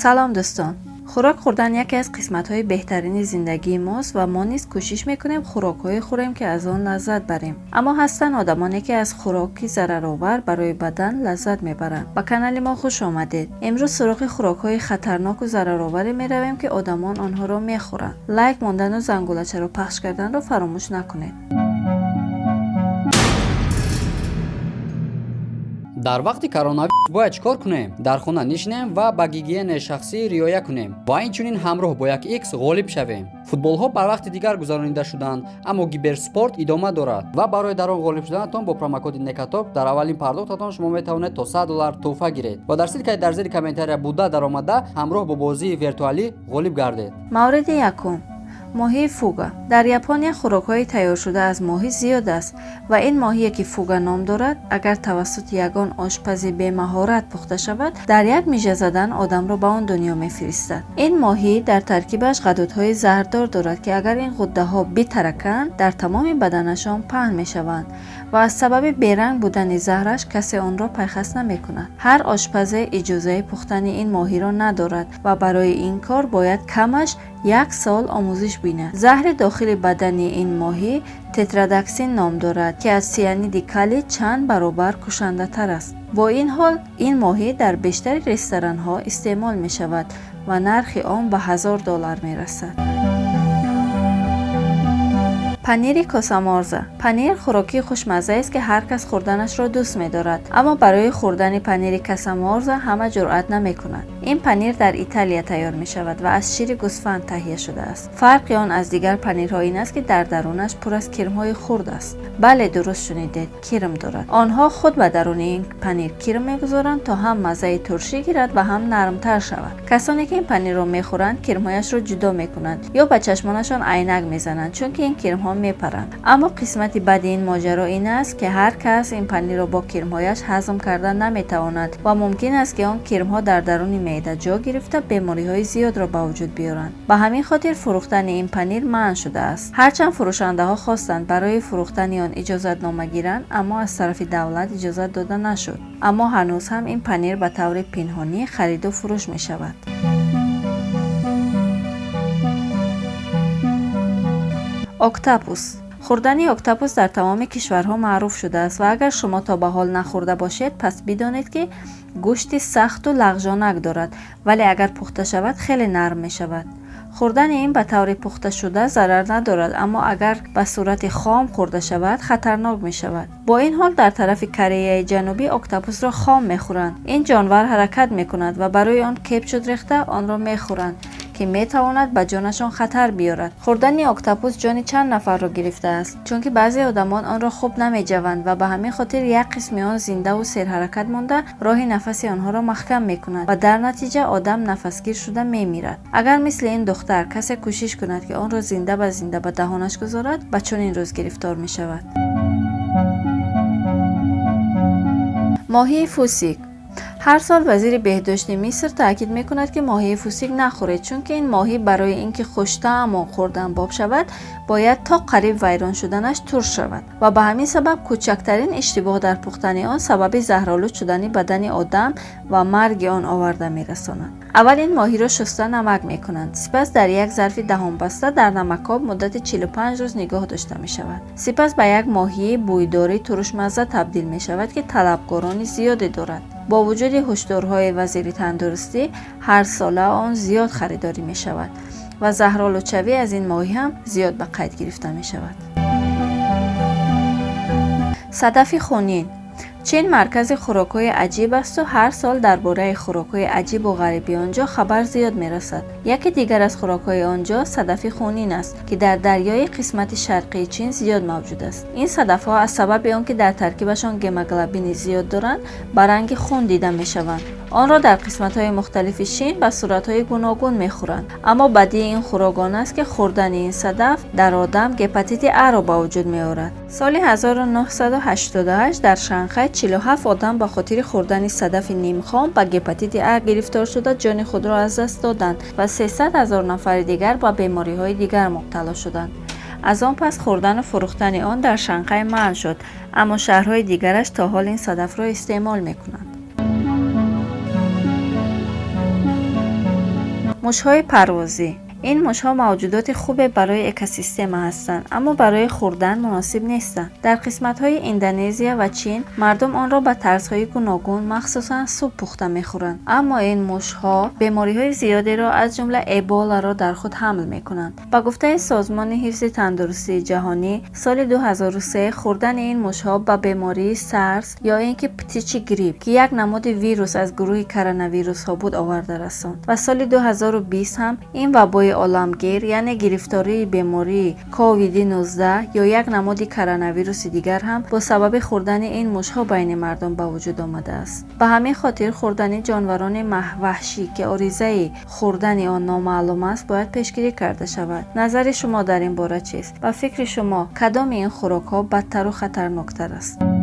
Салом, дӯстон! Хӯрок хӯрдан яке аз қисматҳои беҳтарини зиндагии мост ва мо низ кӯшиш мекунем хӯрокҳое хӯрем, ки аз он лаззат барем. Аммо ҳастанд одамоне, ки аз хӯроки зараровар барои бадан лаззат мебаранд. Ба канали мо хуш омадед. Имрӯз суроғи хӯрокҳои хатарноку зарароваре меравем, ки одамон онҳоро мехӯранд. Лайк мондану зангулачаро пахш карданро фаромӯш накунед. Дар вақти коронавирус бояд чӣ кор кунем? Дар хона нишинем ва ба гигиенаи шахсӣ риоя кунем ва инчунин ҳамроҳ бо як икс ғолиб шавем. Футболҳо бар вақти дигар гузаронида шуданд, аммо киберспорт идома дорад ва барои дар он ғолиб шуданатон бо промокоди Некатоп дар аввалин пардохтатон шумо метавонед то 100 доллар тӯҳфа гиред ва дар ссылка и дар зери комментария буда даромада, ҳамроҳ бо бозии виртуалӣ ғолиб гардед. Мавриди якум: моҳии фуга. Дар Япония хӯрокҳои тайёршуда аз моҳӣ зиёд аст ва ин моҳие, ки фуга ном дорад, агар тавассути ягон ошпази бемаҳорат пухта шавад, дар як мижа задан одамро ба он дунё мефиристад. Ин моҳӣ дар таркибаш ғадудҳои заҳрдор дорад, ки агар ин ғуддаҳо битараканд, дар тамоми баданашон паҳн мешаванд ва аз сабаби беранг будани заҳраш касе онро пайхас намекунад. Ҳар ошпазе иҷозаи пухтани ин моҳиро надорад ва барои ин кор бояд камаш як сол омӯзиш бинад. Заҳри дохили бадани ин моҳӣ тетродоксин ном дорад, ки аз сианиди калий чанд баробар кушандатар аст. Бо ин ҳол, ин моҳӣ дар бештари ресторанҳо истеъмол мешавад ва нархи он ба 1000 доллар мерасад. Панири косаморза. Панир хӯрокии хушмаззаест, ки ҳар кас хӯрданашро дӯст медорад, аммо барои хӯрдани панири касаморза ҳама ҷуръат намекунад. Ин панир дар Италия тайёр мешавад ва аз шири гӯсфанд таҳия шудааст. Фарқи он аз дигар панирҳо ин аст, ки дар дарунаш пур аз кирмҳои хурд аст. Бале, дуруст шунидед, кирм дорад. Онҳо худ ба даруни ин панир кирм мегузоранд, то ҳам маззаи туршӣ гирад ва ҳам нармтар шавад. Касоне ки ин панирро мехӯранд, кирмҳояшро ҷудо мекунанд ё ба чашмонашон айнак мезананд, чунки ин кирмҳо мепаранд. Аммо қисмати бади ин моҷаро ин аст, ки ҳар кас ин панирро бо кирмҳояш ҳазм карда наметавонад ва мумкин аст, ки он кирмҳо дар даруни меъда ҷо гирифта, бемориҳои зиёдро ба вуҷуд биёранд. Ба ҳамин хотир фурӯхтани ин панир манъ шудааст. Ҳарчанд фурӯшандаҳо хостанд барои фурӯхтани он иҷозатнома гиранд, аммо аз тарафи давлат иҷозат дода нашуд. Аммо ҳанӯз ҳам ин панир ба таври пинҳонӣ хариду фурӯш мешавад. Октапус. Хӯрдани октапус дар тамоми кишварҳо маъруф шудааст ва агар шумо то ба ҳол нахӯрда бошед, пас бидонед, ки гӯшти сахту лағжонак дорад, вале агар пухта шавад, хеле нарм мешавад. Хӯрдани ин ба таври пухташуда зарар надорад, аммо агар ба сурати хом хӯрда шавад, хатарнок мешавад. Бо ин ҳол, дар тарафи Кореяи Ҷанубӣ октапусро хом мехӯранд. Ин ҷонвар ҳаракат мекунад ва барои он кетчуп рехта онро мехӯранд, ки метавонад ба ҷонашон хатар биёрад. Хӯрдани октапус ҷони чанд нафарро гирифтааст, чунки баъзе одамон онро хуб намеҷаванд ва ба ҳамин хотир як қисми он зиндаву серҳаракат монда, роҳи нафаси онҳоро маҳкам мекунад ва дар натиҷа одам нафасгир шуда мемирад. Агар мисли ин духтар касе кӯшиш кунад, ки онро зинда ба зинда ба даҳонаш гузорад, ба чунин рӯз гирифтор мешавад. Моҳии фусик. Ҳар сол вазири беҳдошти Миср таъкид мекунад, ки моҳии фусик нахӯред, чунки ин моҳӣ барои ин ки хуштаъму хӯрданбоб шавад, бояд то қариб вайрон шуданаш турш шавад ва ба ҳамин сабаб кӯчактарин иштибоҳ дар пухтани он сабаби заҳролуд шудани бадани одам ва марги он оварда мерасонад. Аввал ин моҳиро шуста намак мекунанд, сипас дар як зарфи даҳонбаста дар намакоб муддати 45 рӯз нигоҳ дошта мешавад. Сипас ба як моҳии бӯйдори турушмазза табдил мешавад, ки талабгорони зиёде дорад. Бо вуҷуди ҳушдорҳои вазири тандурустӣ, ҳар сола он зиёд харидорӣ мешавад ва заҳролудшавӣ аз ин моҳӣ ҳам зиёд ба қайд гирифта мешавад. Садафи хунин. Чин маркази хӯрокҳои аҷиб асту ҳар сол дар бораи хӯрокҳои аҷибу ғариби он ҷо хабар зиёд мерасад. Яке дигар аз хӯрокҳои он ҷо садафи хунин аст, ки дар дарёи қисмати шарқии Чин зиёд мавҷуд аст. Ин садафҳо аз сабаби он ки дар таркибашон гемоглобини зиёд доранд, ба ранги хун дида мешаванд. Онро дар қисматҳои мухталифи Чин ба суратҳои гуногун мехӯранд, аммо бадии ин хӯрок он аст, ки хӯрдани ин садаф дар одам гепатити Аро ба вуҷуд меорад. Соли 1988 дар Шанхай 47 одам ба хотири хӯрдани садафи нимхом ба гепатити А гирифтор шуда, ҷони худро аз даст доданд ва 300 ҳазор нафари дигар ба бемориҳои дигар мубтало шуданд. Аз он пас хӯрдану фурӯхтани он дар Шанхай манъ шуд, аммо шаҳрҳои дигараш то ҳол ин садафро истеъмол мекунанд. Мушҳои парвозӣ. Ин мушҳо мавҷудоти хубе барои экосистема ҳастанд, аммо барои хӯрдан муносиб нестанд. Дар қисматҳои Индонезия ва Чин мардум онро ба тарзҳои гуногун, махсусан суп пухта мехӯранд. Аммо ин мушҳо бемориҳои зиёдеро, аз ҷумла эболаро дар худ ҳамл мекунанд. Ба гуфтаи Созмони ҳифзи тандурустии ҷаҳонӣ, соли 2003 хӯрдани ин мушҳо ба бемории сарс ё ин ки птичий грипп, ки як намуди вирус аз гурӯҳи коронавирусҳо буд, оварда расонд. Ва соли 2020 ҳам ин вабои оламгир, яъне гирифтории бемории ковиди-19 ё як намуди коронавируси дигар ҳам бо сабаби хӯрдани ин мушҳо байни мардум ба вуҷуд омадааст. Ба ҳамин хотир хӯрдани ҷонварони ваҳшӣ, ки оризаи хӯрдани он номаълум аст, бояд пешгирӣ карда шавад. Назари шумо дар ин бора чист? Ба фикри шумо, кадоми ин хӯрокҳо бадтару хатарноктар аст?